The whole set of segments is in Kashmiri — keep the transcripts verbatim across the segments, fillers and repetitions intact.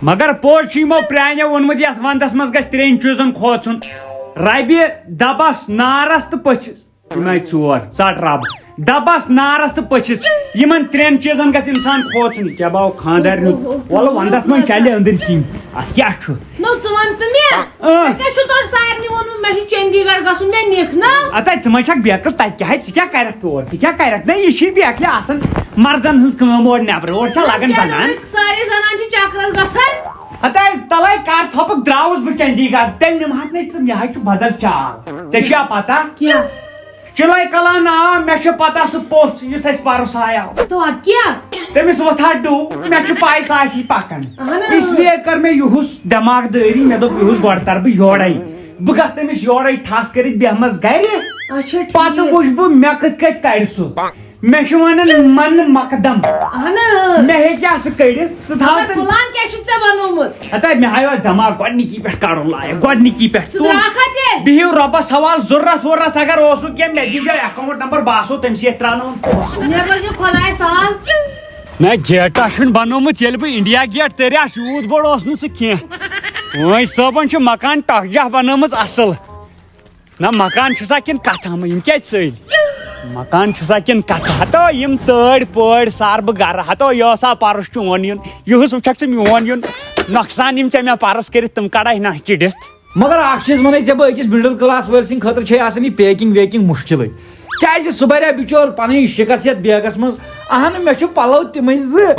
مگر پوٚز چھُ یِمو پرٛانیو ووٚنمُت، یَتھ وَندَس منٛز گژھِ ترٛٮ۪ن چیٖزَن کھوژُن۔ رَبہِ، دَبَس، نارَس تہٕ پٔژھِس۔ یِم آیہِ ژور، ژَٹ رَب۔ دَبَس، نارَس تہٕ پٔژھِس۔ یِمَن ترٛٮ۪ن چیٖزَن گژھِ اِنسان کھوژُن۔ کیٛاہ باو خانٛدارنہِ؟ وَلہٕ وَندَس منٛز چَلہِ أنٛدٕرۍ کِنۍ۔ اَتھ کیٛاہ چھُ؟ نو، ژٕ وَن تہٕ مےٚ۔ اۭں۔ ژےٚ کیٛاہ چھُ تورٕ سارنٕے ووٚنمُت؟ مےٚ چھُ چندی گڑھ گژھُن، مےٚ نِکھ نا۔ اَتَے ژٕ ما چھَکھ بیکٕل؟ تَتہِ کیٛاہ ہے؟ ژٕ کیٛاہ کَرَکھ تور؟ ژٕ کیٛاہ کَرَکھ؟ نہ، یہِ چھِ بیکلہِ آسان مَردَن ہٕنٛز کٲم اورٕ نٮ۪برٕ۔ اورٕ چھا لَگان کیٛاہ زَنان؟ زَنان؟ سارے زَنان چھِ چکرَس گژھان۔ ہتہٕ حظ، تَلَے کَر ژھۄپہٕ، درٛاوُس بہٕ چندی گڑھ، تیٚلہِ نِمہٕ ہَتھ نَے ژٕ، مےٚ حظ چھُ بدل چال۔ ژےٚ چھُیا پتہ؟ کیٛاہ؟ چِلَے کلان آو، مےٚ چھُ پتہ سُہ پوٚژھ یُس اَسہِ پَرُس آیاو۔ تو اَدٕ کیٛاہ؟ تٔمِس وۄتھان ڈُو، مےٚ چھُ پَے سُہ آسی پَکان۔ اَہَن حظ۔ اس لیے کٔر مےٚ یُہُس دٮ۪ماغ دٲری، مےٚ دوٚپ یُہُس گۄڈٕ تَرٕ بہٕ یورَے۔ بہٕ گژھٕ تٔمِس یورَے ٹھَس کٔرِتھ بیٚہمَس گَرِ۔ اچھا، ٹھیٖک۔ پَتہٕ وٕچھ بہٕ مےٚ کِتھ کٔٹھۍ کَڑِ سُہ۔ مےٚ چھُ وَنان مَنہٕ مۄقدم۔ اہن حظ۔ مےٚ ہیٚکیٛاہ سُہ کٔڑِتھ؟ ژٕ تھاو مگر تہٕ پلان کیٛاہ چھُتھ ژےٚ بنوومُت؟ ہتا مےٚ ہایو اَتھ دٮ۪ماغ گۄڈٕنِکی پٮ۪ٹھ کَڑُن لایق، گۄڈٕنِکی پٮ۪ٹھ۔ ژٕ تُل۔ ترٛاوکھا تیٚلہِ؟ بِہِو رۄبَس حوال، ضروٗرت ووٚرَتھ اگر اوسوٕ کینٛہہ، مےٚ دیٖزیو account number، بہٕ آسو تٔمۍ سٕے اَتھِ ترٛاوناوان پونٛسہٕ۔ مےٚ گوٚو یہِ خۄدایَس حوال۔ نہ، گیٹا چھُنہٕ بنوومُت، ییٚلہِ بہٕ India Gate تٔرۍ آس، یوٗت بوٚڑ اوس نہٕ سُہ کینٛہہ۔ وٲنۍ صٲبَن چھُ مکان ٹۄکھ جاہ بنٲومٕژ اَصٕل۔ نہ مکان چھُسا کِنہٕ کتھا، یِم کیٛازِ ژٔلۍ؟ مکان چھُسا کِنہٕ کتھا؟ ہتو یِم تٲڑۍ پٲڑۍ سار بہٕ گرٕ، ہتو یہِ اوسا پرُس چون یُن، یُہُس وٕچھکھ ژٕ میون یُن، نۄقصان یِم ژےٚ مےٚ پرُس کٔرِتھ تِم کڑے نہ چِڑِتھ۔ مگر اکھ چیٖز ونے ژےٚ بہٕ، أکِس middle class وٲلۍ سٕنٛدِ خٲطرٕ چھے آسان یہِ packing ویکِنگ مُشکِلٕے، کیازِ سُہ برِ ہا بِچور پنٕنۍ شِکس یتھ بیگس منٛز۔ اہن مےٚ چھُ پلو تِمے زٕ۔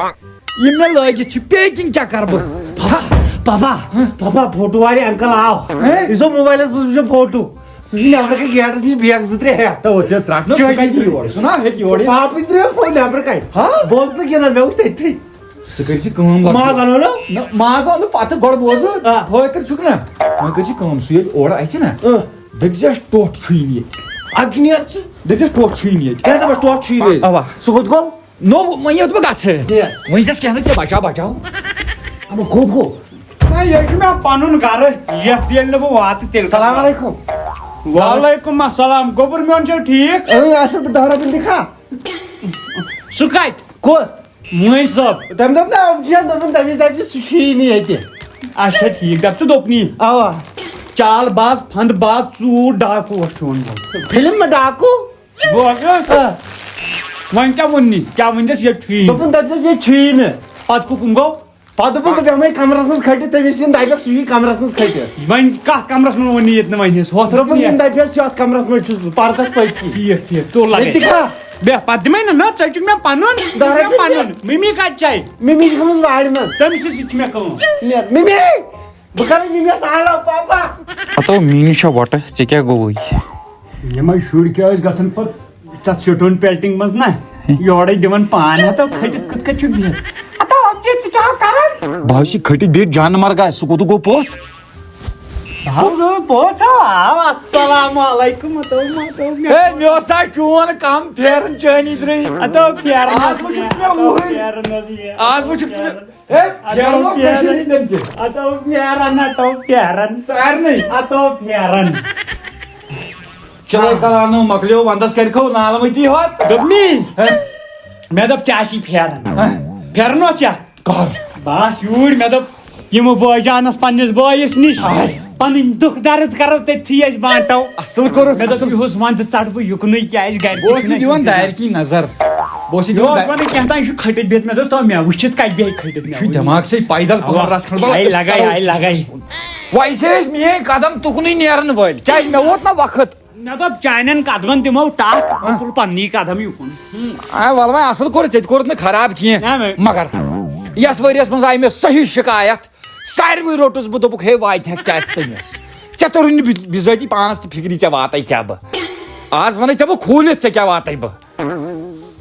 یِم مےٚ لٲگِتھ چھِ، packing کیٛاہ کَرٕ بہٕ؟ پاپا، پاپا، پاپا، فوٹو والے انکل آو۔ ہیں؟ یہِ چھُ موبایلَس منٛز وٕچھان فوٹو۔ سُہ چھُ نٮ۪برٕ کَنہِ گیٹَس نِش بیگ زٕ ترٛےٚ ہٮ۪تھ۔ تو ژےٚ ترٛٹھ نہ، سُہ چٲنۍ کَتہِ یی یور؟ سُہ نا ہیٚکہِ یورٕ یِتھ۔ پاپہٕ ترٛٲو فون نٮ۪برٕ کَنہِ۔ ہاں؟ بہٕ اوسُس نہٕ گِنٛدان، مےٚ وٕچھ تٔتھی۔ ژٕ کٔرۍ زِ کٲم لۄکٕٹ۔ ماز اَنو نا؟ نہ، ماز اَنو پَتہٕ، گۄڈٕ بوز۔ آ۔ فٲطر چھُکھ نا؟ وۄنۍ کٔرۍ زِ کٲم، سُہ ییٚلہِ اورٕ اَژِ نا، اۭں۔ دٔپۍ زِ اَسہِ ٹوٚٹھ چھُیی نہٕ ییٚتہِ۔ اَدٕ کہِ نیر ژٕ۔ دٔپِس ٹوٚٹھ چھُیی نہٕ ییٚتہِ۔ کیٛاہ دَپَس ٹوٚٹھ چھُیی نہٕ ییٚتہِ؟ اَوا۔ سُہ کوٚت گوٚو؟ نو، وۄنۍ یوت بہٕ گژھٕ۔ کیٛاہ؟ وۄنۍ چھَس کینٛہہ نہٕ کینٛہہ، بچاو، بچاو۔ اَما کوٚت گوٚو؟ نہ، یہِ چھُ مےٚ پَنُن گرٕ، یَتھ ییٚلہِ نہٕ بہٕ واتہٕ تیٚلہِ۔ السلام علیکم۔ وعلیکم السلام۔ گوٚبُر میون چھُو ٹھیٖک؟ اۭں، اَصٕل پٲٹھۍ، دَہ رۄپیہِ دِکھا؟ سُہ کَتہِ؟ کُس؟ مٲنۍ صٲب۔ تٔمۍ دوٚپ نہ، یِم چھِ دوٚپُن، تٔمِس دَپہِ زِ سُہ چھُیی نہٕ ییٚتہِ۔ اچھا، ٹھیٖک، دَپ ژٕ دوٚپنی۔ اَوا۔ چال باز، پھنٛد باز، ژوٗر، ڈاکوٗ اوس چون بوٚڑ۔ فِلم ڈاکوٗ؟ بوز حظ۔ آ۔ وۄنۍ کیٛاہ ووٚننی؟ کیٛاہ ؤنۍزٮ۪س ییٚتہِ چھُیی نہٕ؟ دوٚپُن، دَپہِ زٮ۪س ییٚتہِ چھُیی نہٕ۔ پَتہٕ گوٚو کُم گوٚو؟ پَتہٕ دوٚپُن، بہٕ بیٚہمَے کَمرَس منٛز کھٔٹِتھ، تٔمِس یِن دَپٮ۪کھ، سُہ چھُے کَمرَس منٛز کھٔٹِتھ۔ وۄنۍ کَتھ کَمرَس منٛز ووٚن یہِ ییٚتہِ نہٕ وۄنۍ اَسہِ؟ ہۄتھ دوٚپُن، روٚٹُن یِن یَتھ۔ دَپٮ۪س، یَتھ کَمرَس منٛز چھُس بہٕ، پَردَس پٔتۍ کِنۍ۔ ٹھیٖک، ٹھیٖک، تُل لَگَے۔ ییٚتہِ کھا؟ بیٚہہ، پَتہٕ دِمَے نہ، نہ، ژےٚ چھُکھ مےٚ پَنُن، ژےٚ چھُکھ مےٚ دَرَس پَنُن۔ مِمی کَتہِ چھَے؟ مِمی چھِ گٔمٕژ وارِ منٛز۔ تٔمِس سۭتۍ چھِ مےٚ کٲم۔ نیر، مِمی! بہٕ کرٕ مِمِس آلو، پاپا۔ ہتو میٖنہِ چھےٚ وۄٹہٕ، ژےٚ کیٛاہ گوٚوُے؟ یِمے شُرۍ کیٛاہ ٲسۍ گژھان پتہٕ تتھ سٹون پیلٹنگ منٛز نا، یورے دِوان پان ہتو کھٔٹِس کِتھ کٔنۍ چھُکھ بِہِتھ؟ ہتو، اَتھ کیٛاہ ژٕ کیٛاہ کران؟ بہٕ حظ چھِ کھٔٹِس بِہِتھ جانہٕ مرگا، سُہ کوٚت گوٚو پوٚژھ؟ آو گوٚو پوٚژھ، آو، آو، السلام علیکم، ہتو، ہتو، مےٚ ہے، مےٚ اوس سا چون کم پھیرن چٲنی درٕے۔ ہتو پھیرن آز اوس وٕچھُکھ ژٕ مےٚ، مےٚ ہتو وُہٕرۍ۔ پھیرن اوس مےٚ، آز وٕچھُکھ ژٕ مےٚ۔ پھیرن۔ ہے، اَدٕ پھیرن اوس کٔشیٖرِ پھیرن۔ ہِنٛدٮ۪ن تہِ۔ اَدٕ پھیرن، اَدٕ پھیرن۔ سارنٕے۔ اَدٕ پھیرن۔ چلو، کَران نہٕ مۄکلیو، وَندَس کَرِ کھو نالہٕ مٔتی ہوت۔ دوٚپمی۔ ہے۔ مےٚ دوٚپ، ژےٚ آسی پھیرن۔ ہے۔ پھیرن اوس ژےٚ؟ کَر؟ بہٕ آس یوٗرۍ، مےٚ دوٚپ، یِمہٕ بٲے جانَس پنٛنِس بٲیِس نِش۔ آے۔ پَنٕنۍ دُکھ درد کَرو تٔتھی أسۍ بانٛٹو۔ اَصٕل کوٚرُتھ، مےٚ دوٚپ، اَصٕل۔ یِہُس وَندٕ ژَٹہٕ بہٕ یُکنُے، کیٛازِ گَرِ تہِ بہٕ اوسُس چھُنہٕ دِوان اَسہِ دارِ کِنۍ نظر۔ بہٕ اوسُس یہِ دِوان اوس دارِ۔ وَنان کینٛہہ تام، یہِ چھُ کھٔٹِتھ بِہِتھ۔ مےٚ دوٚپُس، تو مےٚ وٕچھِتھ کَتہِ بیٚہہِ کھٔٹِتھ مےٚ؟ یہِ چھُ دٮ۪ماغ سۭتۍ پیدل پَہَن اَوا۔ رَژھ کھنٛڈ، وَلہٕ آے أسۍ لَگَے، کَرو۔ آے لَگَے۔ ویسے ٲسۍ میٛٲنۍ قدم تُکنُے نیرَن وٲلۍ۔ کیٛازِ مےٚ ووت نہ وقت۔ مےٚ دوٚپ، چانٮ۪ن قدمَن دِمو ٹَکھ، ہہ۔ بہٕ تُلہٕ پنٛنی قدم یُکُن۔ ہُم۔ آے وَلہٕ وۄنۍ اَصٕل کوٚرُتھ، ژےٚ تہِ کوٚرُتھ نہٕ خراب کینٛہہ۔ نہ، مےٚ مگر یَتھ ؤریَس منٛز آیہِ مےٚ صحیح شکایت۔ ساروٕے روٚٹُس بہٕ، دوٚپُکھ، ہے، واتہِ ہا کیٛازِ تٔمِس؟ ژےٚ توٚرُے نہٕ بِ-، بِذٲتی پانَس تہِ فِکرِ، ژےٚ واتے کیٛاہ بہٕ؟ آز وَنے ژےٚ بہٕ کھوٗلِتھ، ژےٚ کیٛاہ واتے بہٕ؟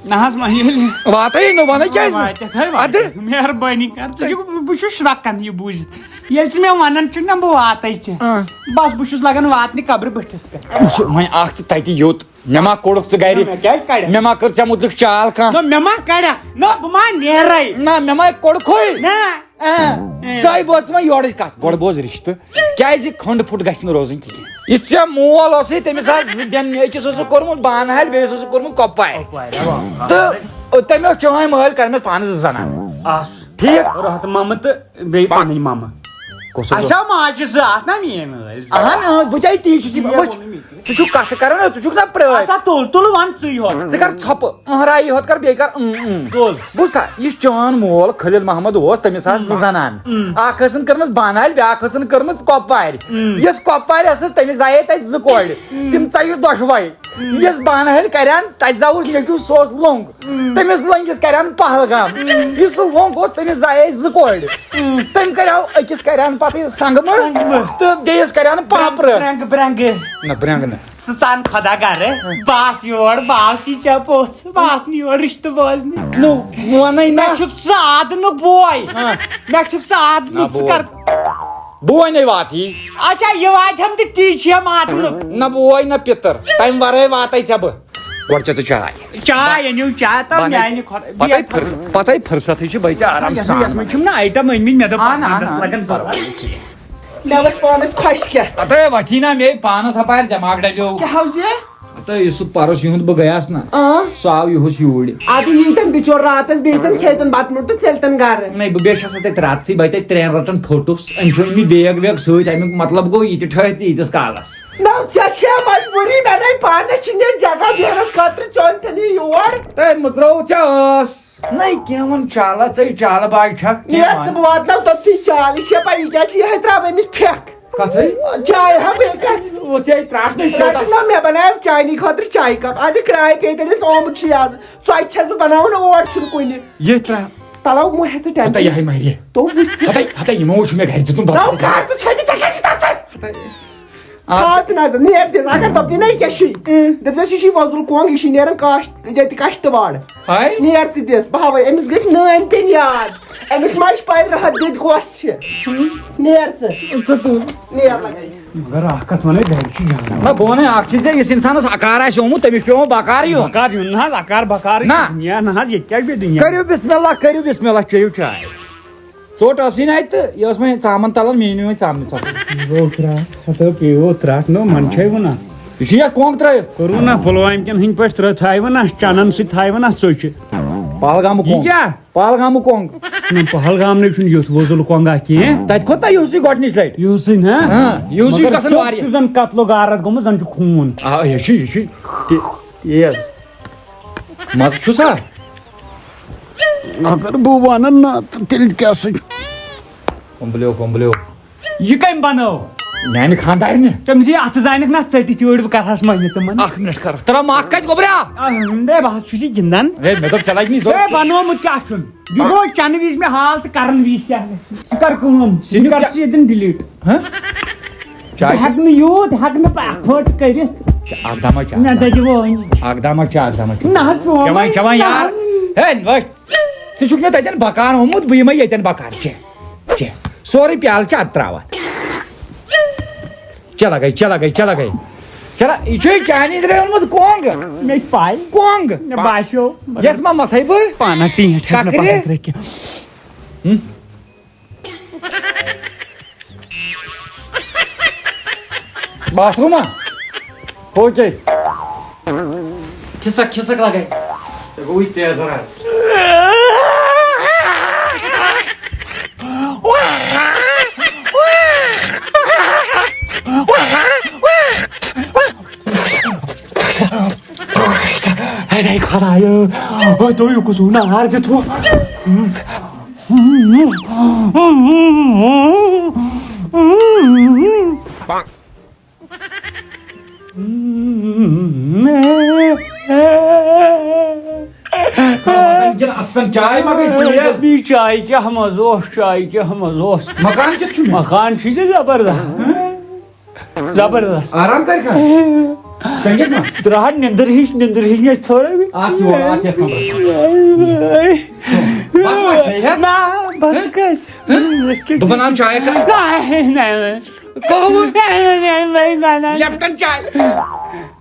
نہ حظ، وۄنۍ ییٚلہِ واتے نہٕ وَنے کیٛازِ نہٕ؟ واتٮ۪تھ ہے اَدٕ؟ واتٮ۪تھ۔ مہربٲنی کر، ژٕ چھُکھ، بہٕ چھُس شرٛکان یہِ بوٗزِتھ۔ ییٚلہِ ژٕ مےٚ وَنان چھُکھ نہ، بہٕ واتے ژےٚ۔ اۭں۔ بَس، بہٕ چھُس لَگان واتنہِ قبرِ بٔٹھِس پٮ۪ٹھ۔ وٕچھ، وۄنۍ اَکھ ژٕ تَتہِ یوٚت، مےٚ ما کوٚڑُکھ ژٕ گَرِ؟ نہ، مےٚ کیٛازِ کَڑٮ۪کھ؟ مےٚ ما کٔر ژےٚ مُتلِق چال کانٛہہ؟ نہ، مےٚ ما کَڑٮ۪کھ؟ نہ، بہٕ ما نیرَے؟ نہ، مےٚ ما کوٚڑکھٕے؟ نہ۔ اۭں۔ اۭں۔ سۄے بوز ژٕ وۄنۍ یورٕچ کَتھ، گۄڈٕ بوز رِشتہٕ۔ کیٛازِ کھنٛڈ پھُٹ گژھِ نہٕ روزٕنۍ کِہیٖنۍ۔ یُس ژےٚ مول اوسُے، تٔمِس آسہٕ زٕ بیٚنہِ، أکِس اوسُکھ کوٚرمُت بانہال، بیٚیِس اوسُکھ کوٚرمُت کۄپوارِ۔ کۄپوارِ، اَوا۔ تہٕ تٔمۍ اوس چٲنۍ مٲلۍ کَرِمَژٕ پانہٕ زٕ زَنان۔ آسہٕ۔ ٹھیٖک۔ رحت مامہٕ تہٕ بیٚیہِ پنٕنۍ مامہٕ۔ کُس اوس؟ اَسہِ آو ماجہِ زٕ، آسہٕ نا میٲنۍ مٲلۍ زٕ؟ اہن، اۭں، بہٕ تے تی چھُس یہِ، وٕچھ، ژٕ چھُکھ کَتھٕ کران، ژٕ چھُکھ نا پرٛٲرۍ۔ اَژا تُل، تُل وَن ژٕے یوت۔ ژٕ کر ژھۄپہٕ، أہرایی یوت کر، بیٚیہِ کر اۭں، اۭں۔ تُل۔ بوٗزتھا، یہِ چون مول خلیل محمد اوس، تٔمِس آسہٕ زٕ زنان۔ اۭں۔ اکھ ٲسٕن کٔرمٕژ بانہٕ ہالہِ، بیٛاکھ ٲسٕن کٔرمٕژ کۄپوارِ۔ اۭں۔ یۄس کۄپوارِ ٲسٕس، تٔمِس زایے تَتہِ زٕ کورِ۔ اۭں۔ تِم ژَیہِ دۄشوَے۔ یُس بانہٕ ہٲلۍ کران، تَتہِ زاوُس نیٚچوٗ، سُہ اوس لوٚنٛگ۔ تٔمِس لٔنٛگِس کران پہلگام۔ یُس سُہ لوٚنٛگ اوس، تٔمِس زایے زٕ کورِ۔ تٔمۍ کریو أکِس کران پتہٕ یہِ سنٛگمہٕ تہٕ بیٚیِس کران پاپرٕ۔ برٛنٛگہٕ، برٛنٛگہٕ۔ نہ، برٛنٛگہٕ نہٕ۔ سُہ ژان خۄدا گرٕ، بہٕ آس یور، بہٕ آس یہِ ژےٚ پوٚژھ، بہٕ آس نہٕ یور رِشتہٕ بوزنہِ۔ نو، وَنَے نہ۔ مےٚ چھُکھ ژٕ آدنُک بوے۔ ہاں۔ مےٚ چھُکھ ژٕ آدنُک، نہ، ژٕ بوے۔ کر۔ بہٕ وَنے واتی۔ اچھا، یہِ واتہِ ہم تہٕ تی چھِ ہم آدنُک۔ نہ بوے، نہ پِتٕر، تَمہِ وَرٲے واتے ژےٚ بہٕ۔ گۄڈٕ چےٚ ژٕ چاے۔ چاے أنِو، چاے تہٕ بَنٲے میانہِ ژٕ۔ خۄداے، پَتَے بیٚیہِ فرص-، پَتَے فرصتٕے چھِ، بہٕ ژےٚ آرام اچھا، سان یَتھ منٛز چھُم نہ آیٹم أنۍ مٕتۍ، مےٚ دوٚپ اَہَن، پَتہٕ اَہَن، گژھِ اَہَن، لَگَن ضروٗرت۔ پَرواے چھُنہٕ۔ مےٚ ؤژھ پانَس خۄشکیٚتھ۔ ہَتَے وَتھی نہ مے پانَس ہَپارِ دٮ۪ماغ ڈَلیو۔ کیٛاہ حظ یہِ؟ ہَتَے یُس سُہ پَرُس یِہُنٛد بہٕ گٔیاس نہ، آ۔ سُہ آو یِہُس یوٗرۍ۔ اَدٕ ییٖتٮ۪ن بِچور راتَس بیٚیہِ تَن کھیٚیہِ تَن بَتہٕ میوٚنٛڈ تہٕ ژٔلۍ تَن گَرٕ۔ نَے، بہٕ بیٚیہِ چھَس تَتہِ راتسٕے، بہٕ تَتہِ ترٛٮ۪ن رَٹَن فوٹوس۔ أمۍ چھُ أنۍ مٕتۍ بیگ ویگ سۭتۍ، اَمیُک مطلب گوٚو یہِ تہِ ٹھٔہرِ تہٕ ییٖتِس کالَس۔ نو، ژےٚ چھےٚ مجبوٗری، مےٚ نے پانس چھِنہٕ ییٚتہِ جگہ بیٚہنس خٲطرٕ، ژٕ اوٚنتھن یہِ یور۔ تہٕ مٕژرٲو ژےٚ ٲس۔ نَے کینٛہہ وَن چالہ، ژَے چالہٕ باے چھَکھ کینٛہہ نیر ژٕ، وَن۔ بہٕ واتناو توٚتتھٕے چال، یہِ چھےٚ پَے، یہِ کیٛاہ چھِ یِہے ترٛاوٕ أمِس پھٮ۪کھ۔ کَتھٕے؟ چاے ہا بیٚیہِ کَتھ؟ وۄنۍ ژےٚ ترٛٹھ نَے رَٹہٕ سیوٚدَس۔ نہ، مےٚ بَنایو چاینی خٲطرٕ چایہِ کَپ، اَدٕ کرٛاے پیٚیہِ تیٚلہِ أسۍ آمُت چھُ یہِ آز۔ ژۄچہِ چھَس بہٕ بَناوان، اور چھُنہٕ کُنہِ۔ یہِ ترٛا-، تَلَو مو ہٮ۪ژٕ ہَتہ ٹٮ۪نشَن۔ یِہے مَرِ۔ تو وٕچھ ژٕ۔ ہَتَے، ہَتَے یِمو وٕچھ مےٚ گَرِ دیُتمُت نو بَتہٕ۔ کَر ژٕ ژھۄپہِ، ژےٚ کیٛاہ چھِ تَتھ سۭتۍ؟ ہَتَے۔ آ۔ تھاو ژٕ نظر، نیر دِس، اگر دَپنی نہ یہِ کیٛاہ چھُے؟ اۭں۔ دَپزٮ۪س یہِ چھُے وۄزُل کۄنٛگ، یہِ چھُے نیران کاشت-، ییٚتہِ کاشتہٕ واڑ۔ ہاے۔ نیر ژٕ دِس، بہٕ ہاوَے، أمِس گٔژھۍ نٲنۍ پیٚنۍ یاد۔ أمِس ما چھِ پَے رٕہَتھ دٔدۍ کۄس چھِ؟ نیر ژٕ۔ ژٕ تُل۔ نیر لَگَے۔ مگر اَکھ کَتھ وَنَے، گَرِ چھُ جان۔ نہ، بہٕ وَنَے اَکھ چیٖز، یُس اِنسانَس اَکار آسہِ آمُت، تٔمِس چھُ پٮ۪وان بَکار یُن۔ بَکار یُن نہ حظ، اَکار بَکار نہ۔ دُنیا نہ حظ، ییٚتہِ کیٛاہ چھُ بیٚیہِ دُنیا؟ کٔرِو بِسمِ اللہ، کٔرِو بِسمِ اللہ، چیٚیِو چاے۔ ژوٚٹ ٲسٕے نہٕ اَتہِ تہٕ یہِ ٲس وۄنۍ ژامَن تَلان، میٛٲنۍ وۄنۍ ژامنہِ ژَٹُن۔ گوٚو ترٛٹھ، ہَتو پیٚیو ترٛٹھ، نو، من چھے وَنان۔ یہِ چھُ یَتھ کۄنٛگ ترٛٲیِتھ۔ کوٚروٗ نا پُلوامہِ کٮ۪ن ہٕنٛدۍ پٲٹھۍ ترٛٲ-، تھایہِ وَنا چَنَن سۭتۍ تھایہِ وَنا ژۄچہِ۔ پہلگامُک یہِ کۄنٛگ۔ کیٛاہ؟ پہلگامُک کۄنٛگ۔ نہ، پہلگام نَے چھُنہٕ یُتھ وۄزُل کۄنٛگا کینٛہہ۔ تَتہِ کھوٚت نا یِہُسٕے گۄڈٕنِچ لَٹہِ۔ یِہُسٕے نا؟ ہاں، یِہُسٕے مگر گژھان چھُ، واریاہ۔ چھُ زَن قتل و غارت گوٚمُت، زَن چھُ خوٗن۔ آ، یہِ چھُ، یہِ چھُ تہِ-، تیز۔ مَزٕ چھُ سا؟ اگر بہٕ وَنہٕ نہ، تہٕ تیٚلہِ کیٛاہ سا چھُ؟ کۄمبلیو، کۄمبلیو۔ یہِ کٔمۍ بنٲو؟ میانہِ خانٛدارنہِ۔ تٔمۍ سٕے اَتھٕ زانَکھ نہ ژٔٹِتھ یوٗرۍ، بہٕ کَرٕ ہَس مۄہنہِ تِمَن۔ اَکھ مِنٹ کَر۔ ترٛاو مَکھ کَتہِ گوٚبرا؟ آ، ہے، بہٕ حظ چھُس یہِ گِنٛدان۔ ہے، مےٚ دوٚپ ژےٚ لَگہِ نہٕ ہے، ضوٚرَتھ۔ بنوومُت کیٛاہ چھُن؟ یہِ آ۔ گوٚو چَنہٕ وِزِ مےٚ حال تہٕ کَرَن وِزِ کیٛاہ؟ ژٕ کَر کٲم، ژٕ سِنیُک کَر کیٛاہ؟ ژٕ ییٚتٮ۪ن delete۔ ہہ؟ بہٕ چاے؟ ہٮ۪کہٕ نہٕ یوٗت، ہٮ۪کہٕ نہٕ بہٕ afford کٔرِتھ۔ اَکھ دَما چاے۔ مےٚ دَگہِ وٲنۍ۔ اَکھ دَما چاے، اَکھ دَما چاے۔ نہ حظ، چٮ۪وان، چٮ۪وان یار۔ نہ۔ ہے، وٕچھ، ژٕ چھُکھ مےٚ تَتٮ۪ن بکار آمُت، بہٕ یِمَے ییٚتٮ۪ن بکار۔ چےٚ، چےٚ۔ سورُے پیالہٕ چھِ اَتھ ترٛاوان۔ چلو گٔے، چلو گٔے، چلو گٔے۔ چلو، یہِ چھُے چانی درٛاے اوٚنمُت کۄنٛگ۔ مےٚ چھِ پَے۔ کۄنٛگ۔ مےٚ باسیو۔ یَتھ ما مَتھَے بہٕ؟ پانہ ٹینٛٹھ ہٮ۪کہٕ نہٕ کَکرِ؟ پَتہٕ ترٛٲوِتھ کینٛہہ۔ ہُم؟ باتھ روٗما؟ ہو کے۔ کھسک، کھسک لگے۔ ژےٚ گوٚوُے تیزر آز۔ ہے، ہے، خدایو، او، تُہۍ کُس نار دیُتوٕ؟ اصل چاے ما گٔے تیز؟ بی چاے کیٛاہ مزٕ اوس، چاے کیٛاہ مزٕ اوس۔ مکان کیُتھ چھُ مےٚ؟ مکان چھُے ژےٚ زبردست۔ زبردست۔ آرام کر کانٛہہ۔ شۄنٛگِتھ ما؟ ترٛاوہا نِندٕر ہِش، نِندٕر ہِش مےٚ چھِ تھوڑا۔ آ، ژٕ وَن، آ، ژٕ یَتھ کمرس منٛز۔ بتہٕ ما کھیٚیہِ ہا؟ نہ، بتہٕ کتہِ؟ ہہ؟ أسۍ کیٛاہ بہٕ بناوٕ چاے کپ۔ نہ، نہ، نہ۔ قہوٕ؟ نہ، نہ، نہ، نہ، نہ، نہ۔ لیپٹن چاے؟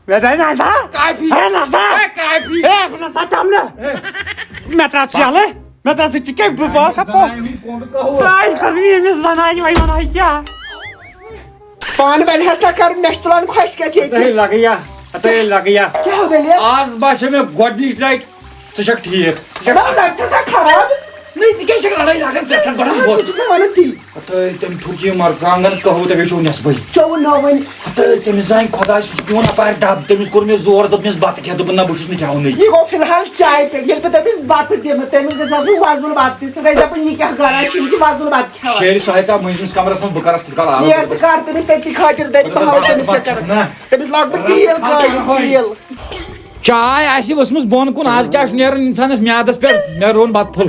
مےٚ دوٚپ نہ سا۔ کافی؟ ہے، نہ سا۔ ہے، کافی؟ ہے، بہٕ نہ سا چَمہٕ نہٕ۔ ہے۔ مےٚ ترٛاو ژٕ یَلہٕ۔ مےٚ ترٛاو ژٕ، ژٕ کیٛاہ بہٕ باسا پوٚژھ؟ زنانہِ ہُنٛد کۄنٛگ قہوٕ۔ ترٛاے کَرٕ ییٚمِس زنانہِ وۄنۍ وَنہٕ ہا کیٛاہ؟ پانہٕ بَنہِ ہَس نہ کَرُن، مےٚ چھِ تُلان خۄش کَتھِ ییٚتہِ۔ ہَتَے لَگہٕ یا، ہَتَے لَگہٕ یا۔ کیٛاہ ہو دٔلیٖل؟ آز باسیو مےٚ گۄڈٕنِچ لَٹہِ، ژٕ چھَکھ ٹھیٖک۔ ژٕ چھَکھ نہ، نہ، ژٕ چھَکھ خراب۔ نہ، ژٕ کیٛازِ چھَکھ لڑٲے لاگان پرٛٮ۪تھ ساتہٕ؟ گۄڈٕ حظ بوز۔ ژٕ چھُکھ مےٚ وَنان تی۔ ہتٲے، تٔمۍ ٹھوٚک یہِ مرژٕوانٛگن قہوٕ، تہٕ بیٚیہِ چھُو نٮ۪صبٕے۔ چیوٚو نہٕ وۄنۍ۔ ہتٲے، تٔمِس زانہِ خۄداے، سُہ چھُ میون اپارِ دب۔ تٔمِس کوٚر مےٚ زور، دوٚپمَس، "بتہٕ کھےٚ؟" دوٚپُن، "نہ، بہٕ چھُس نہٕ کھٮ۪وانٕے۔" یہِ گوٚو فی الحال چایہِ پٮ۪ٹھ۔ ییٚلہِ بہٕ تٔمِس بتہٕ دِمہٕ، تٔمِس گژھِ آسُن وۄزُل بتہٕ تہِ۔ سُہ گژھِ دَپُن، "یہِ کیٛاہ گرا چھُ، یِم چھِ وۄزُل بتہٕ کھٮ۪وان۔" شیرِ سُہ ہیٚژاو مٔنٛزمِس کمرس منٛز، بہٕ کرس تِتھ کال آلو۔ یہِ ژٕ کر تٔمِس تٔتی خٲطرٕ، دٔپۍ، بہٕ ہاوٕ تٔمِس کیٛاہ کرٕ۔ نہ۔ تٔمِس لاگہٕ بہٕ تیٖل کٲلِتھ، تیٖل۔ چاے آسہِ ؤژھمٕژ بۄن کُن، آز کیٛاہ چھُ نیران اِنسانَس میادَس پٮ۪ٹھ؟ مےٚ روٚن بَتہٕ پھوٚل۔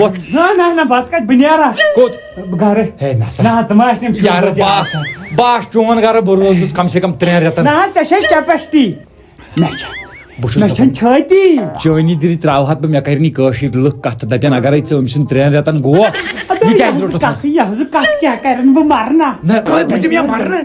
وۄتھ۔ نہ، نہ، نہ، بَتہٕ کَتہِ؟ بہٕ نیرا۔ کوٚت؟ گَرٕ۔ ہے، نہ سا۔ نہ حظ، تِم ٲسۍ نہٕ یارٕ، فیوٗز بہٕ آسان۔ بہٕ آس چون گَرٕ، بہٕ روزُس کَم سے کَم ترٛٮ۪ن رٮ۪تَن۔ نہ حظ، ژےٚ چھے capacity۔ مےٚ چھےٚ۔ بہٕ چھُس مےٚ دَپان، چھَنہٕ چھٲتی۔ چٲنی دِلہِ ترٛاوہَتھ بہٕ، مےٚ کَرِ نہٕ یہِ کٲشِر لُکھ کَتھ دَپن، اَگَرَے ژٕ أمۍ سُنٛد ترٛٮ۪ن رٮ۪تَن گوکھ، اَدٕ یہِ یہِ کیٛازِ حظ روٚٹُتھ؟ کَتھ، یہِ حظ کَتھ کیٛاہ کَرن بہٕ مَرٕ نا؟ نہ، کَوَے بہٕ دِمہٕ یا مَرنہٕ؟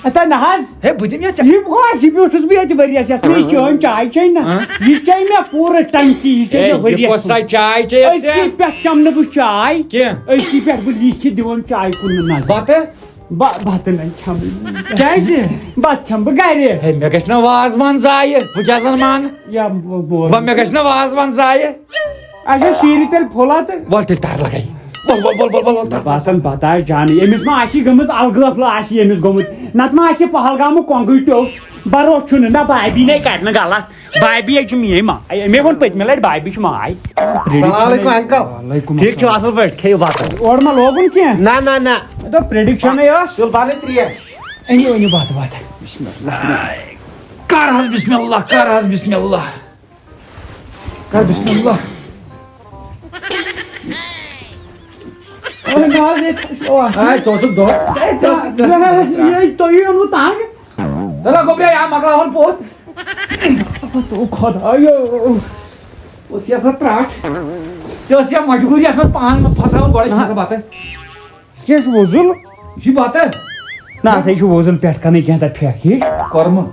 اَدٕ نہ حظ۔ ہے، بہٕ دِمہٕ یا ژےٚ۔ یہِ گوٚو حظ، یہِ بیوٗٹھُس بہٕ ییٚتہِ ؤریَس یَس، مےٚ چٲنۍ چاے چے نہ۔ ہاں؟ یہِ چے مےٚ پوٗرٕ ٹنکی، یہِ چے ہے، مےٚ یہِ ؤریَس کۄس سا کھنٛڈ۔ چاے چے ژےٚ؟ أزکی پٮ۪ٹھ چَمہٕ نہٕ بہٕ چاے۔ کینٛہہ۔ أزکی پٮ۪ٹھ بہٕ لیٖکھِتھ دِوان چاے کُن نہٕ نظر۔ بَتہٕ؟ بَ-، بَتہٕ نَے کھٮ۪مہٕ۔ کیٛازِ؟ بَتہٕ کھٮ۪مہٕ بہٕ گَرِ۔ ہے، مےٚ گژھِ نہ وازوان ضایہِ، بہٕ کیٛاہ زَن مانہٕ؟ یا بہٕ، بہٕ وۄنۍ مےٚ گژھِ نہ وازوان ضایہِ۔ اچھا، شیٖرِو تیٚلہِ پھوٚلہ تہٕ۔ وَل تیٚلہِ تَر لَگَے۔ وَل، وَل، وَل، وَل، وَل، وَل، تَر، تَر۔ باسان بَتہٕ آسہِ جانٕے۔ أمِس ما آسی گٔمٕژ الگٲفلہٕ آسی أمِس گوٚمُت؟ نَتہٕ ما آسہِ پہلگامُک کۄنٛگٕے ٹیوٚٹھ؟ بروسہٕ چھُنہٕ۔ نہ، بھابھی نے کَرِ نہٕ غلط۔ بھابھی ہے چھِ میٛٲنۍ ماے۔ مےٚ ووٚن پٔتمہِ لَٹہِ بھابھی چھِ ماے۔ اَسَلامُ علیکُم، uncle۔ وعلیکُم ٹھیٖک چھِو، السلام۔ اَصٕل پٲٹھۍ؟ کھیٚیِو بَتہٕ۔ اورٕ ما لوگُن کینٛہہ؟ نہ، نہ، نہ۔ مےٚ دوٚپ prediction ٕے ٲس۔ تُل بَنٕے ترٛیش۔ أنِو، أنِو بَتہٕ، بَتہٕ۔ بسم اللہ۔ کر حظ بسم اللہ، کر حظ بسم اللہ۔ کر بسم اللہ۔ اے، نہ حظ، ییٚتہِ چھُ آ۔ اے، ژٕ اوسُکھ دۄہ۔ اے، ژٕ اوسُکھ، ژٕ نہ حظ، اوسُکھ۔ یے تۄہہِ اوٚنوُ تنگ۔ تَلہ گوٚبریا، یا مۄکلاوُن پوٚژھ۔ او خۄدایو۔ اوس یہِ سا ترٛٹھ۔ ژےٚ ٲس یا مجبوٗری اَتھ منٛز پان پھساوُن، گۄڈَے کھےٚ سا بَتہٕ۔ یہِ چھُ وۄزُل۔ یہِ چھُ بَتہٕ۔ نہ، اَتھ ہے چھُ وۄزُل پٮ۪ٹھ کَنٕے کینٛہہ تَتھ پھٮ۪کھ ہِش۔ کۄرمہٕ۔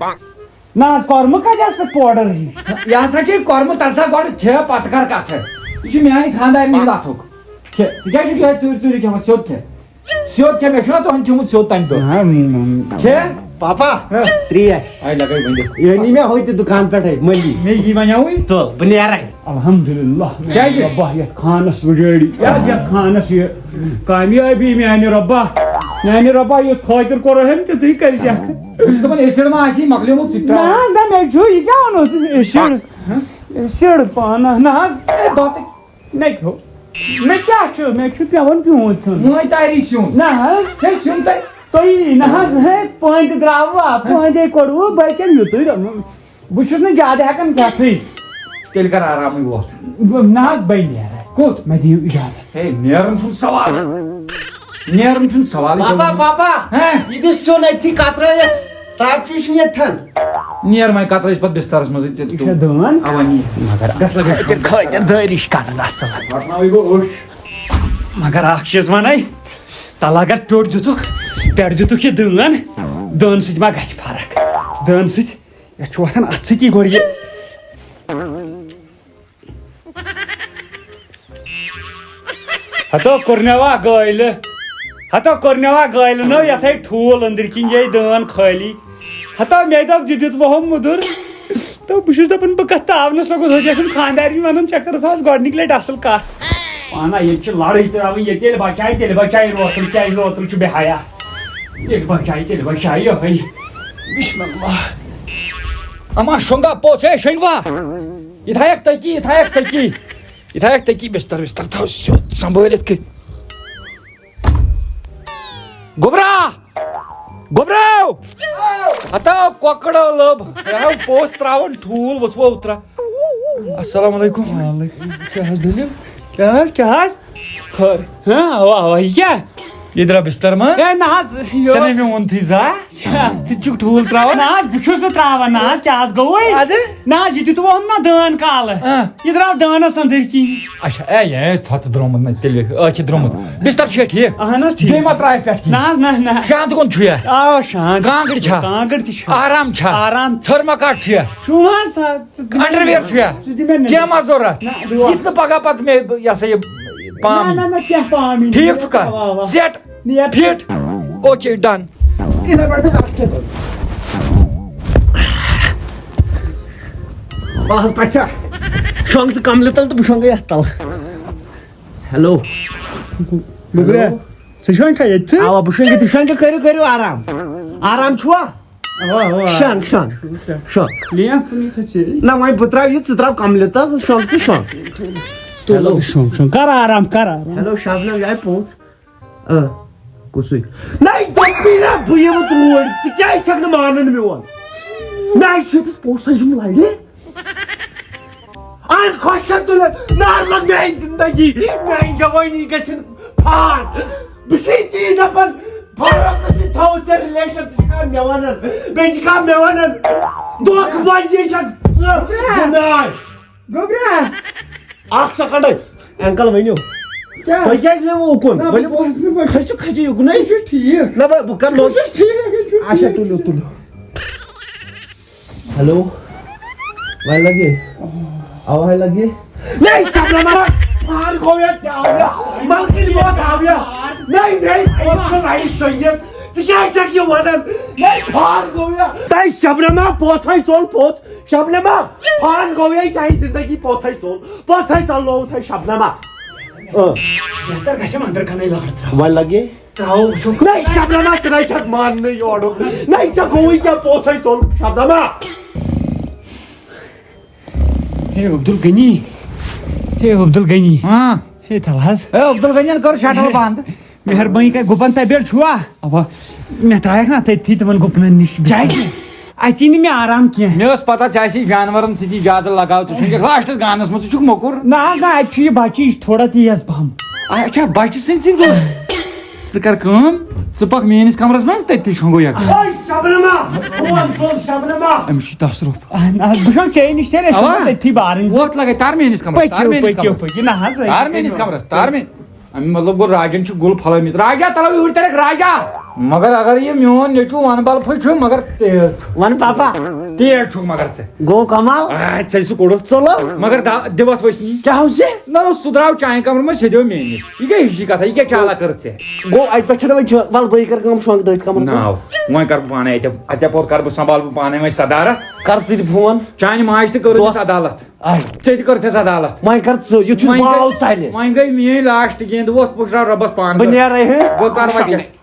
نہ حظ، کۄرمہٕ کَتہِ آسہِ پَتہٕ powder ہِش؟ یہِ ہسا چھِ کۄرمہٕ، تَلہٕ سا گۄڈٕ کھےٚ، پَتہٕ کَر کَتھٕ۔ یہِ چھُ میٛانہِ خانٛدارِنہِ ہُنٛد اَتھُک۔ کھےٚ، ژٕ کیٛازِ چھُکھ یِہوٚے ژوٗرِ ژوٗرِ کھٮ۪وان؟ سیوٚد کھےٚ۔ سیوٚد کھےٚ، مےٚ چھُنا تُہُنٛد کھیوٚمُت سیوٚد تَمہِ دۄہ۔ نہ، نہ، نہ۔ کھےٚ۔ پاپا، ہہ۔ ترٛیش۔ آے لَگے ؤنِتھ۔ یہِ أنی مےٚ ہوٚتہِ دُکان پٮ۪ٹھَے، مٔلی۔ مےٚ یی وَنیٛاوٕے۔ تُل، بہٕ نیرَے۔ الحمدللہ۔ کیٛازِ؟ رۄبا، یَتھ خانَس وُجٲڑی۔ کیٛازِ یَتھ خانَس یہِ کامیٲبی میٛانہِ رۄبا؟ میٛانہِ رۄبا، یُتھ خٲطِر کوٚر أمۍ، تیُتھُے کٔرۍ زیٚکھ۔ بہٕ چھُس دَپان، ایسِڈ ما آسی مۄکلیومُت سُہ تہِ ترٛاو۔ نہ، نہ، مےٚ چھُ، یہِ کیٛاہ وَنو تُہۍ؟ ایسِڈ۔ ہہ؟ ایسِڈ پانَس، نہ حظ۔ اے، بَتہٕ۔ مےٚ کھیوٚو۔ مےٚ کیٛاہ چھُ؟ مےٚ چھُ پٮ۪وان پیوٗنٛت کھیوٚن۔ وۄنۍ تاری سیُن۔ نہ حظ۔ ہے، سیُن تہِ۔ تُہی نہ حظ، ہے، پٔنٛدۍ درٛاوا، پٔنٛدے کوٚڑوٕ، بہٕ کَمہِ یُتُے۔ بہٕ چھُس نہٕ زیادٕ ہٮ۪کان کھٮ۪تھٕے۔ تیٚلہِ کر آرامٕے وۄتھ۔ نہ حظ، بہٕ نیرٕ۔ کوٚت؟ مےٚ دِیِو اِجازت۔ ہے، نیرُن چھُنہٕ سوال۔ نیرُن چھُنہٕ سوالٕے۔ پاپا، پاپا، ہہ؟ یہِ دِ سیُن أتھی کترٲوِتھ۔ سرٛاپچی چھُنہٕ ییٚتہِ تھَن۔ نیر وۄنۍ کترٲوِتھ پتہٕ بسترس منٛزٕے تہِ یہِ چھا دٲن؟ اوا، نیر۔ مگر گژھ لگا خٲطر، خٲطر دٲرِش کران اصل۔ رٹناوٕے بہٕ أچھ۔ مگر اکھ چیٖز ونے، تلہٕ اگر پیوٚٹ دِتُکھ، پٮ۪ٹھ دِتُکھ یہِ دٲن، دٲن سۭتۍ ما گژھِ فرق؟ دٲن سۭتۍ، یتھ چھُ وۄتھان اتھٕ سۭتی گۄڈٕ یہِ۔ ہتو کوٚرنوا گٲلۍ، ہتو کوٚرنوا گٲلۍ نو یتھے ٹھوٗل أنٛدرۍ کِنۍ یے دٲن خٲلی۔ ہتو مےٚ دوٚپ، دِ دیُت وُہم مُدُر۔ تہٕ بہٕ چھُس دپان، بہٕ کتھ تاونس لوٚگُس، حٲجی سُنٛد خانٛدارنہِ ونان، ژےٚ کٔرٕتھ آز گۄڈنِکۍ لٹہِ اصل کتھ۔ پانہ ییٚتہِ چھِ لڑٲے تراوٕنۍ، ییٚتہِ ییٚلہِ بچایہِ، تیٚلہِ بچایہِ روتُل، کیازِ روتُل چھُ بے حیا؟ ییٚلہِ بچایہِ، تیٚلہِ بچایہِ یِہوٚے۔ بسم اللہ۔ اما شۄنٛگا پوٚژھ، ہے شۄنٛگوا؟ یہِ تھایَکھ تٔکی، یہِ تھایَکھ تٔکی۔ یہِ تھایَکھ تٔکی، بستر وستر تھاو سیوٚد سنبھٲلِتھ کٔرۍ۔ گوٚبرا! گوٚبرو! ہتا کۄکرو لٔب۔ ہے ہاو پوٚژھ ترٛاوان ٹھوٗل، ؤژھ وۄتھ ترٛا۔ السلام علیکم۔ وعلیکم۔ کیٛاہ حظ دٔلیٖل؟ کیٛاہ حظ، کیٛاہ حظ؟ خٲر۔ ہاں، واہ، واہ، یہِ کیٛاہ؟ یہِ درٛاو بستر منٛز۔ ہے، نہ حظ، یہِ ژےٚ اوس نے مےٚ ووٚنتھٕے زانٛہہ۔ کیٛاہ؟ ژٕ تہِ چھُکھ ٹھوٗل ترٛاوان۔ نہ حظ، بہٕ چھُس نہٕ ترٛاوان، نہ حظ، کیٛاہ حظ گوٚوُے؟ اَدٕ؟ نہ حظ، یہِ دیُت ووٚن نہ دٲن کالہٕ۔ آ۔ یہِ درٛاو دٲنَس أنٛدٕرۍ کِنۍ۔ اچھا، اے، اے، ژھۄژٕ درٛامُت نہ تیٚلہِ، ٲکھِتھ درٛامُت۔ بستر چھُیا ٹھیٖک؟ اہن حظ، ٹھیٖک۔ بیٚیہِ ما ترٛایَکھ پٮ۪ٹھ کِنۍ؟ نہ حظ، نہ، نہ۔ شانٛد کُن چھُیا؟ آ، شانٛد۔ کانٛگٕر چھا؟ کانٛگٕر تہِ چھِ۔ آرام چھا؟ آرام۔ تھٔرموکاٹ چھُیا؟ چھُ حظ، آ، ژٕ دِ مےٚ underwear چھُیا؟ ژٕ دِ مےٚ نظر۔ کینٛہہ ما ضوٚرَتھ؟ نہ، یہِ یِتھ نہٕ پگاہ پتہٕ مےٚ، یہِ ہسا یہِ، پام۔ نہ، نہ، نہ، کینٛہہ پام یی نہٕ۔ ٹھیٖک چھُکھا؟ اَوا، اَوا۔ Set۔ نیر۔ Fit۔ Okay، done۔ یِتھَے پٲٹھۍ گژھِ اَتھ کھٮ۪تھ۔ بہٕ حظ پَژھِ ژےٚ۔ شۄنٛگ ژٕ کَملہِ تَل تہٕ بہٕ شۄنٛگہٕ یَتھ تَل۔ ہیلو۔ گوٚبریا، ژٕ شۄنٛگکھا ییٚتہِ؟ اوا، بہٕ شۄنٛگہٕ، تُہۍ شۄنٛگِو، کٔرِو، کٔرِو آرام۔ آرام چھُوا؟ اوا، اوا۔ شۄنٛگ، شۄنٛگ، شۄنٛگ۔ لیکھ کُنی تھٲے ژےٚ۔ نہ، وۄنۍ بہٕ ترٛاوٕ یہِ، ژٕ ترٛاو کملہِ تل، شۄنٛگ ژٕ، شۄنٛگ۔ تُل، ہیلو۔ شۄنٛگ، شۄنٛگ۔ کر آرام، کر آرام۔ ہیلو، شبنم، یہِ آیہِ پونٛسہٕ۔ اۭں، کُسٕے؟ نَے، دوٚپمَے نا، بہٕ یِمہٕ توٗرۍ۔ ژٕ کیٛازِ چھَکھ نہٕ مانان میون؟ نَے، چھُ تَس پونٛسَے یِم لَرِ۔ اَن خۄش کَر تُلِتھ۔ نار لَگ میٛانہِ زِندگی، میٛانہِ جوٲنی گژھِ نہٕ پھان۔ بہٕ چھُسَے تی دَپان، فاروقَس سۭتۍ تھاوو ژےٚ relation، ژٕ چھَکھا مےٚ وَنان؟ بیٚیہِ چھَکھا مےٚ وَنان؟ دھوکہٕ بازی چھَکھ ژٕ، گُناہ۔ گوٚبرا۔ اکھ سیکنڈ۔ انکل، ؤنِو۔ کیٛاہ؟ تۄہہِ کیٛازِ چھُو اُکُن؟ نہ، ؤلِو۔ بہٕ اوسُس نہٕ پَتہٕ۔ کھٔسِو، کھٔسِو یُکُن۔ نہ، یہِ چھُ ٹھیٖک۔ نہ، بہٕ، بہٕ کرٕ یہِ چھُ ٹھیٖک، یہِ چھُ اچھا، ٹھیٖک۔ تُلِو، تُلِو۔ ہیلو۔ وۄنۍ لگے؟ اَوا، وۄنۍ لگے؟ نہیں، سبنما! پھان گوٚو یا ژےٚ آو یا؟ ملکٕنۍ موت آو یا؟ نہیں، نہیں، پوٚز چھُ لایِٹ شۄنٛگِتھ۔ ژٕ کیٛازِ چھَکھ یہِ وَنان؟ نہیں، پھان گوٚو یا؟ تۄہہِ شبنما پوٚژھ ہَے ژوٚل پوٚژھ۔ شبنما، پھان گوٚو یے چاہے زندگی پوٚتھے ژوٚل، پوٚتھے ژلنووُتھ ہے شبنما۔ اۭں۔ بہتر گژھِ اندر کنٕے لہر تراو۔ وۄنۍ لگے۔ تراو وٕچھو۔ نہ، شبنما، ژٕ نَے چھَکھ ماننٕے یورُک۔ نہ، ژےٚ گوٚوُے کیٛاہ پوٚتھے ژوٚل شبنما؟ ہے عبدالغنی، ہے عبدالغنی۔ ہاں۔ ہے تل حظ۔ ہے عبدالغنیَن کٔر شٹر بند۔ مہربٲنی کٔرِتھ، گُپن تبیل چھُوا؟ اوا۔ مےٚ ترٛایَکھ نا تٔتھی تِمن گُپنن نِش۔ کیٛازِ؟ اَتی نہٕ مےٚ آرام کینٛہہ۔ مےٚ ٲس پتہ ژےٚ آسی جانورن سۭتی زیادٕ لگاو، ژٕ چھُنہٕ لاسٹس گانس منٛز، ژٕ چھُکھ موٚکُر۔ نہ، نہ، اَتہِ چھُ یہِ بچہِ، یہِ چھِ تھوڑا تیز پہم۔ اچھا، بچہِ سٕنٛدۍ سۭتۍ گوٚو؟ ژٕ کر کٲم، ژٕ پکھ میٲنِس کمرس منٛز، تٔتی شۄنٛگو یکجا۔ اوے شبنما، بوز، بوز شبنما۔ أمِس چھُ تصرُف۔ اہن حظ، بہٕ چھُس ژےٚ نِش، تیٚلہِ أسۍ اوا؟ چھُنہٕ تٔتھی بارٕنۍ زٕ۔ وۄتھ لگے، تر میٲنِس کمرس، تر پٔکِو، میٲنِس پٔکِو، کمرس۔ پٔکِو، نہ حظ، أسۍ تر پٔکِو۔ میٲنِس کمرس، تر میٲنِس۔ اَمیُک مطلب گوٚو راجن چھُ گُل پھۄلٲومٕتۍ۔ راجا، تَلو یوٗرۍ تَلٮ۪کھ راجا۔ مگر اگر یہِ میون نیٚچوٗ وَن بَلفٕے چھُ، مگر تیز چھُ۔ وَن پاپا۔ تیز چھُکھ مگر ژٕ۔ گوٚو کمال۔ آ، ژےٚ سُہ کوٚڑُتھ۔ ژوٚلو۔ مگر دا-، دِوَتھ وٕچھنی۔ کیٛاہ اوس یہِ؟ نہ، سُہ درٛاو چانہِ کمرٕ منٛز، سیٚدیو مےٚ نِش۔ یہِ کیٛاہ ہِش کَتھا؟ یہِ کیٛاہ چالا کٔرٕتھ ژےٚ؟ گوٚو اَتہِ پٮ۪ٹھ چھَنہٕ وۄنۍ چھُ، وَلہٕ بہٕ یہِ کَرٕ کٲم، شۄنٛگہٕ تٔتھۍ کمرَس منٛز۔ نہ، وۄنۍ کَرٕ بہٕ پانَے اَتہِ، اَتہِ یَپور کَرٕ بہٕ، سنٛبھالہٕ بہٕ پانَے وۄنۍ صدارت۔ کَر ژٕ تہِ فون۔ چانہِ ماجہِ تہِ کٔرٕتھ دوست۔ عدالت۔ آے۔ ژےٚ تہِ کٔرتھس عدالت۔ وۄنۍ کر ژٕ، یُتھُے وۄنۍ باو گٔے، ژلہِ۔ وۄنۍ گٔے میٲنۍ لاسٹ گیند، وۄتھ پُشراو رۄبس پانہٕ بہٕ گٔر۔ نیرے ہے۔ بہٕ کر وۄنۍ کیٛاہ؟